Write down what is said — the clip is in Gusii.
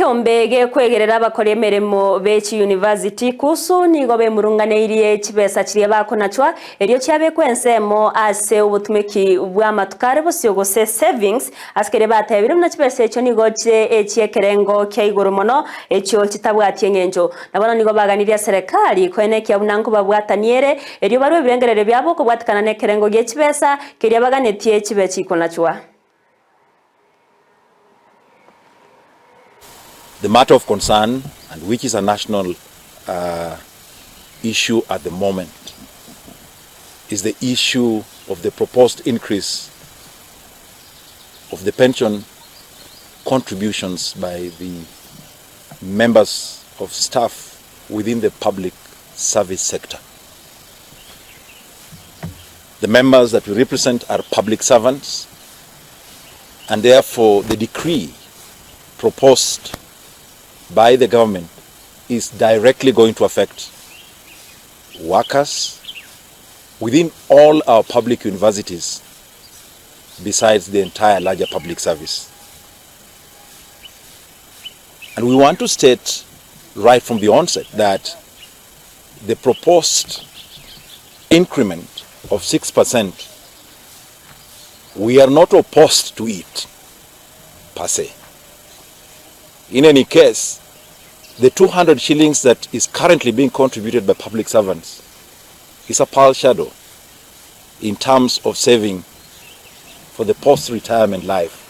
Ekeombe gekwegerera abakori emeremo be chiyunivasiti kusu nigo bemurunganeirie chibesa chiria bakonachwa erio chiabekwa ensemo ase obotumeki bw'amatuko are bosio gose savings ase keria batebire buna chibesa echio nigo chire echi'ekerengo kia igoro mono echio chitabwati eng'encho. Na bono nigo baganirie eserekari koenekia buna nkobabwatanie ere erio barue ebirengererio biabo kobwatikana nekerengo gie chibesa keria baganetie chibe chikonachwa. The matter of concern and which is a national uh, issue at the moment is the issue of the proposed increase of the pension contributions by the members of staff within the public service sector. The members that we represent are public servants, and therefore the decree proposed by the government is directly going to affect workers within all our public universities, besides the entire larger public service. And we want to state right from the onset that the proposed increment of 6%, we are not opposed to it per se. In any case, the 200 shillings that is currently being contributed by public servants is a pale shadow in terms of saving for the post-retirement life.